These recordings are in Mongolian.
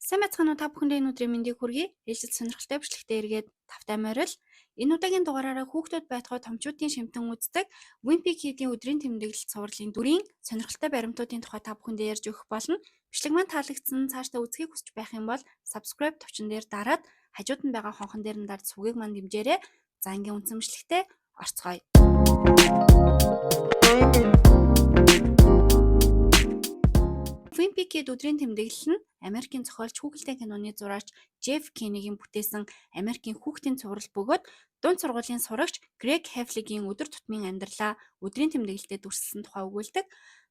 Сайн байцгаана уу, та бүхэндээ энэ өдрийн мэндийг хүргэе. Ээлжит сонирхолтой бичлэгтээ эргээд тавтай морил. Энэ удаагийн дугаараараа хүүхдүүд байтугай томчуудын шимтэн үздэг Wimpy Kid-ийн өдрийн тэмдэглэл цувралын дүрийн сонирхолтой баримтуудын тухай та бүхэндээ ярьж өгөх болно. Бичлэг маань таалагдсан, цаашдаа үзэхийг хүсэж байх юм бол subscribe товчон дээр дараад хажууд нь байгаа хонхон дээр нь дарж сувгийг маань дэмжээрэй. За, ингийн үндсэн бичлэгтээ орцгоё. Wimpy Kid өдрийн тэмдэглэл нь Америкийн зохиолч, хүүхэлдэйн киноны зураач Джеф Кинигийн бүтээсэн Америкийн хүүхдийн цуврал бөгөөд дунд сургуулийн сурагч Грег Хевлигийн өдөр тутмын амьдралаа өдрийн тэмдэглэлтэд дүрсэлсэн тухай өгүүлдэг.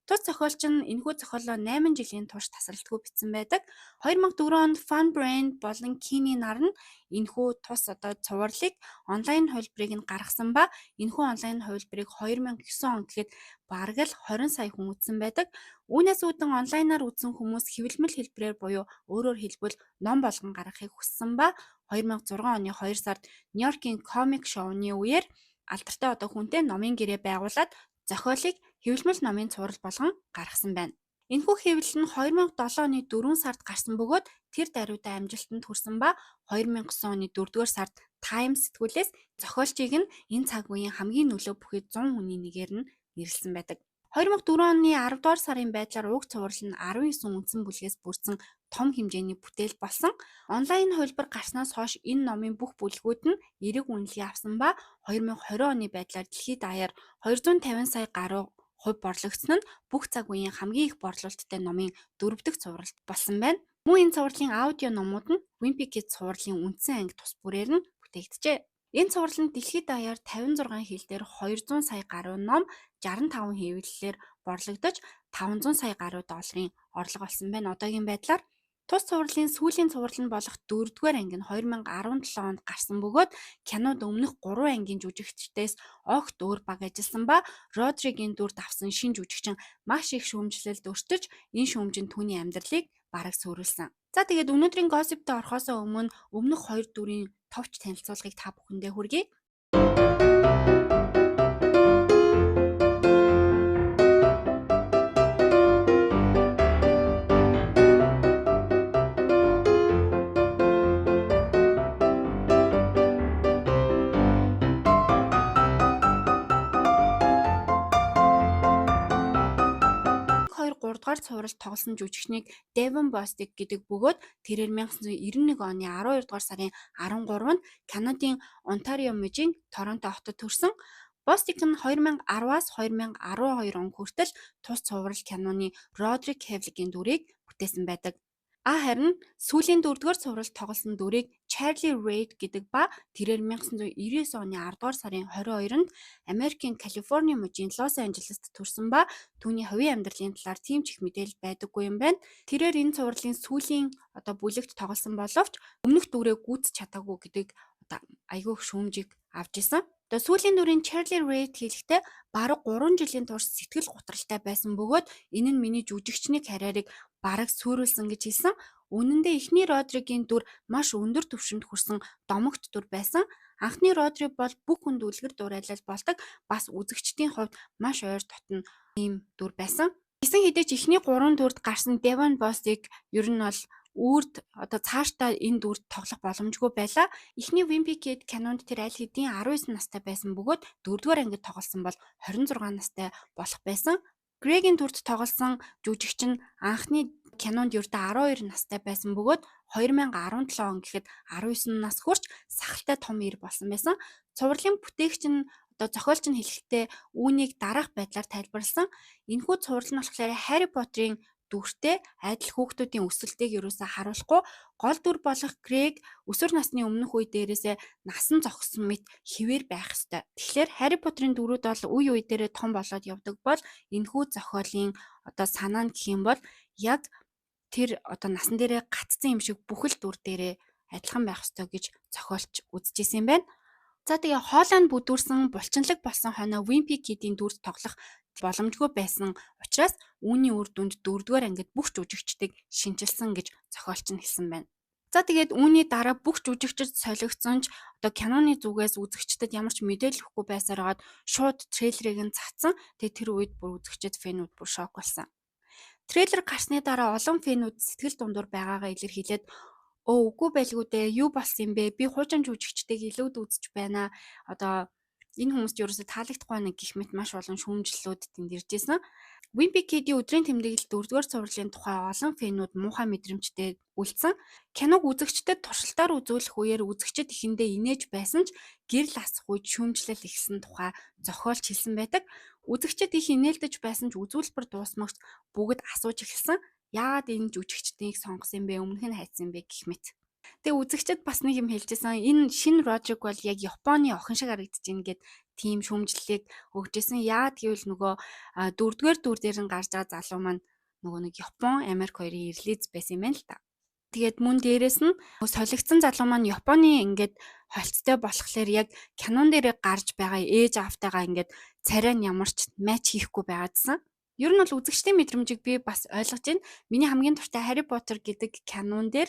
Тус зохиолч нь энэхүү зохиолоо 8 жилийн турш тасралтгүй бичсэн байдаг. 2004 онд Fun Brand болон Кини нар нь энэхүү тус одоо цувралыг онлайн хувилбарыг нь гаргасан ба энэхүү онлайн хувилбарыг 2009 он гэхэд бараг л 20 сая хүн үзсэн байдаг. Үүнээс үүдэн онлайнаар үзсэн хүмүүс хэвлэмэл хэлбэрээр буюу өөрөөр хэлбэл ном болгон гаргахыг хүссэн ба 2006 оны 2 сард Нью-Йоркийн комик шоуны үеэр алдартай одоо хүнтэй номын гэрээ байгуулад зохиолыг хэвлэмэл номын цуврал болгон гаргасан байна. Энэхүү хэвлэл нь 2007 оны 4 сард гарсан бөгөөд тэр даруйдаа амжилтанд хүрсэн ба 2009 оны 4-р сард Time сэтгүүлээс зохиолчийг нь энэ цаг үеийн хамгийн нөлөө бүхий 100 хүний нэгээр нь нэрлэсэн байдаг. 2004 оны 10 дугаар сарын байдлаар уг цуврал нь 19 үндсэн бүлгээс бүрдсэн том хэмжээний бүтээл болсон. Онлайн хувилбар гарснаас хойш энэ номын бүх бүлгүүд нь эерэг үнэлгээ авсан ба 2020 оны байдлаар дэлхийд даяар 250 сая гаруй хувь борлогдсон нь бүх цаг үеийн хамгийн их борлуулалттай номын дөрөв дэх цувралт болсон байна. Мөн энэ цувралын аудио номууд нь Wimpy Kid цувралын үндсэн анги тус бүрээр нь бүтээгджээ. Энэ цуврал нь дэлхийд даяар 56 хэл дээр 200 сая гаруй ном 65 хэвлэлээр борлогдож 500 сая гаруй долларын орлого олсон байна одоогийн байдлаар. Тус цувралын сүүлийн цуврал нь болох 4-р анги нь 2017 онд гарсан бөгөөд кинод өмнөх 3 ангийн жүжигчдээс огт өөр баг ажилласан ба Родригийн дүрд авсан шинэ жүжигчин маш их шүүмжлэлд өртөж энэ шүүмж нь түүний амьдралыг бараг сүрүүлсэн. За, тэгээд өнөөдрийн gossip-д орохоос өмнө өмнөх хоёр дүрийн товч танилцуулгыг та бүхэндээ хүргэе. Дугаар цувралд тоглосон жүжигчнийг Devon Bostick гэдэг бөгөөд тэрээр 1991 оны 12 дугаар сарын 13-нд Канадын Онтарио мужийн Торонто хотод төрсөн. Бостик нь 2010-аас 2012 он хүртэл тус цуврал киноны Родрик Хевлигийн дүрийг бүтээсэн байдаг. А харин сүүлийн дөрөвдүгээр цувралд тоглосон дүрийг Чарли Рейд гэдэг ба тэрээр 1999 оны 10 дугаар сарын 22-нд Америкийн Калифорни мужийн Лос Анжелест төрсөн ба түүний хувийн амьдралын талаар тийм ч их мэдээлэл байдаггүй юм байна. Тэрээр энэ цувралын сүүлийн одоо бүлэгт тоглосон боловч өмнөх дүрээ гүйцэж чадаагүй гэдэг одоо айгүй их шүүмжийг авч исэн. Одоо сүүлийн дүрийн Чарли Рейд хэлэхдээ бараг 3 жилийн турш сэтгэл гутралтай байсан бөгөөд энэ нь миний жүжигчний карьерийг бараг сүрүүлсэн гэж хэлсэн. Үнэн дээр эхний Родригийн дүр маш өндөр түвшинд хүрсэн домогт дүр байсан. Анхны Родри бол бүх хүнд үлгэр дуурайлал болдог. Бас үзэгчдийн хувьд маш ойр дотно ийм дүр байсан. Гэсэн хэдий ч эхний 3 дүрд гарсан Devon Bostick ер нь бол үрд одоо цаашдаа энэ дүрд тоглох боломжгүй байлаа. Эхний Wimpy Kid кинонд тэр аль хэдийн 19 настай байсан бөгөөд 4-р ангид тоглосон бол 26 настай болох байсан. Грегийн дүрд тоглосон жүжигч нь анхны кинонд ердөө 12 настай байсан бөгөөд 2017 он гэхэд 19 нас хүрч сахалтай том ир болсон байсан. Цувралын бүтээгч нь одоо зохиолч нь хэлэхдээ үүнийг дараах байдлаар тайлбарласан. Энэхүү цуврал нь болохоор Harry Potter-ын дүртэй адил хүүхдүүдийн өсөлтийг ерөөсөө харуулахгүй, гол дүр болох Грег өсвөр насны өмнөх үе дээрээсээ насан зогссон мэт хэвээр байх ёстой. Тэгэхээр Harry Potter-ын дүрүүд бол үе үе дээрээ том болоод явдаг бол энэхүү зохиолын одоо санаа нь гэх юм бол яг тэр одоо насан дээрээ гацсан юм шиг бүхэл дүр дээрээ адилхан байх ёстой гэж зохиолч үзэжсэн юм байна. За, тэгээ хоолой нь бүдүүрсэн, булчинлаг болсон хойноо Wimpy Kid-ийн дүрд тоглох боломжгүй байсан учраас үүний үр дүнд дөрөвдүгээр ангид бүх жүжигчдийг шинчилсэн гэж зохиолч нь хэлсэн байна. За, тэгээд үүний дараа бүх жүжигчид солигдсон ч одоо киноны зүгээс үзэгчдэд ямар ч мэдээлэл өгөхгүй байсаар байгаад шууд трейлерыг нь цацсан. Тэгээд тэр үед бүр үзэгчид, fan үүд бүр шок болсон. Трейлер гарсны дараа олон fan үүд сэтгэл дундуур байгаагаа илэрхийлээд, "Өө, үгүй байлгүй дээ, юу болсон юм бэ? Би хуучин жүжигчдийг илүүд үзэж байна. Одоо энэ хүмүүст ерөөсө таалагдахгүй байна" гэх мэт маш олон шүүмжлэлүүд тэнд ирж исэн. Wimpy Kid-ийн өдрийн тэмдэглэл 4-р цувралын тухай олон fan үүд муухай мэдрэмжтэй үлдсэн. Киног үзэгчдэд туршилтаар үзүүлэх үеэр үзэгчид эхэндээ инээж байсан ч гэрэл асах үед шүүмжлэл эхэлсэн тухай зохиолч хэлсэн байдаг. Үзэгчид их инээлдэж байсан ч үзүүлбэр дуусмагч бүгд асууж эхэлсэн. Яагаад энэ жүжигчдийг сонгосон юм бэ? Өмнөх нь хайцсан юм бэ гэх мэт. Тэгээ үзэгчид бас нэг юм хэлжсэн. Энэ шинэ Родриг бол яг Японы охин шиг харагдаж байна гэд тийм шүүмжлэлийг өгчээсэн. Яагаад гэвэл нөгөө дөрөвдүгээр дүр дээр нь гарч байгаа залуу маань нөгөө нэг Япон, Америк хоёрын ирлиз байсан юм байна л та. Тэгээд мөн дээрэс нь солигдсон залуу маань Японы ингээд холцтой болохоор яг кинон дээрээ гарч байгаа ээж аавтайгаа ингээд царай нь ямар ч match хийхгүй байгаадсан. Ер нь бол үзэгчдийн мэдрэмжийг би бас ойлгож байна. Миний хамгийн дуртай Harry Potter гэдэг кинон дээр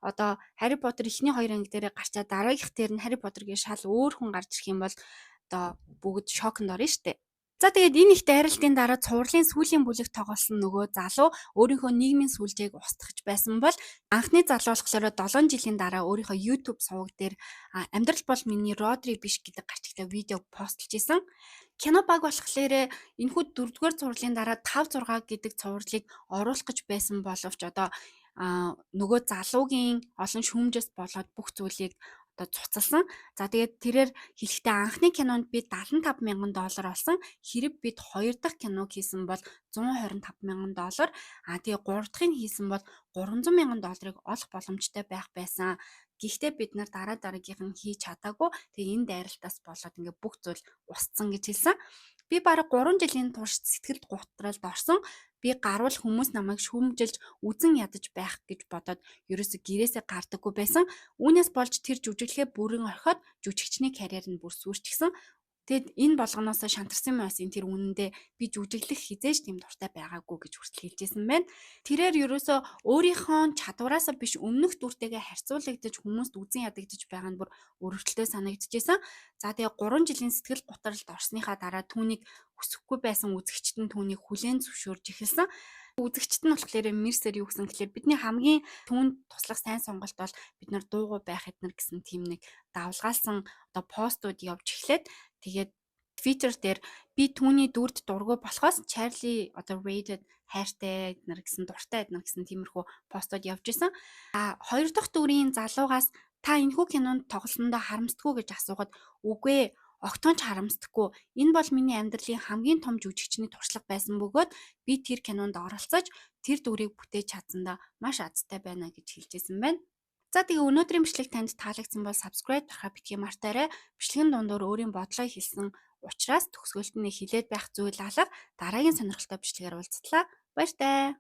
одоо Harry Potter эхний хоёр анги дээр гарчаад дараагийнх дээр нь Harry Potter гэж шал өөр хүн гарч ирэх юм бол одоо бүгд шоконд орно штэ. За, тэгээд энэ их дайралтын дараа цувралын сүүлийн бүлэг тоглосон нөгөө залуу өөрийнхөө нийгмийн сүлжээг устгах байсан бол анхны залуу болохоор 7 жилийн дараа өөрийнхөө YouTube суваг дээр "Амьдрал бол миний Родри биш" гэдэг гарчигтай видео post лож исэн. Кино баг болохоор энэхүү дөрөвдүгээр цувралын дараа 5 6 гэдэг цувралыг оруулах гэж байсан боловч одоо нөгөө залуугийн олон шүүмжээс болоод бүх зүйлийг одоо цуцалсан. За, тэгээд тэрээр хэлэхдээ анхны кинонд би 75 мянган доллар олсон. Хэрэв бид хоёр дахь киног хийсэн бол 125 мянган доллар, тэгээ гурав дахьыг хийсэн бол 300 мянган долларыг олох боломжтой байх байсан. Гэхдээ бид нар дараа дараагийнх нь хийж чадаагүй. Тэгээ энэ дайралтаас болоод ингээ бүх зүйл устсан гэж хэлсэн. Би бараг 3 жилийн турш сэтгэл гутралд орсон. Би гарвал хүмүүс намайг шүүмжилж, үзэн ядаж байх гэж бодоод ерөөсө гэрээсээ гардаггүй байсан. Үүнээс болж тэр жүжиглэхээ бүрэн орхиод жүжигчний карьер нь бүр сүйрчихсэн. Тэгэд энэ болгоноос шантарсан юм тэр үнэндээ би жүжиглэх хэзээ ч тийм дуртай байгаагүй гэж хүртэл хэлжсэн байна. Тэрээр ерөөсөө өөрийнхөө чадвараасаа биш, өмнөх дүртэйгээ харьцуулагдаж хүмүүст үзэн ядагдаж байгаа нь бүр өрөвдөлтөй санагдчихсэн. За, тэгээ 3 жилийн сэтгэл гутралд орсныхаа дараа түүнийг хүсэхгүй байсан үзэгчид нь түүнийг хүлээн зөвшөөрж эхэлсэн. Үзэгчд нь болохоор Мерсер юу гэсэн гэхлээр бидний хамгийн түүнд туслах сайн сонголт бол бид нар дуугүй байх эднэр гэсэн тийм нэг давлгаалсан одоо постууд явж эхлээд, тэгээд Twitter дээр би түүний дүрд дургүй болохоос Чарли одоо rated хайртай эднэр гэсэн, дуртай эднэр гэсэн тиймэрхүү постууд явж исэн. А хоёр дахь дүрийн залуугаас та энэхүү кинонд тоглосондоо харамсдаггүй гэж асуухад, үгүй ээ, огтхон ч харамсдаггүй. Энэ бол миний амьдралын хамгийн том жүжигчний туршлага байсан бөгөөд би тэр кинонд оролцож тэр дүрийг бүтээж чадсандаа маш азтай байна гэж хэлжсэн байна. За, тэгээ өнөөдрийн бичлэг танд таалагдсан бол subscribe дарахаа битгий мартаарай. Бичлэгийн дундуур өөрийн бодлоо хэлсэн учраас төгсгөлд нь хэлээд байх зүйл алга. Дараагийн сонирхолтой бичлэгээр уулзтлаа. Баяртай.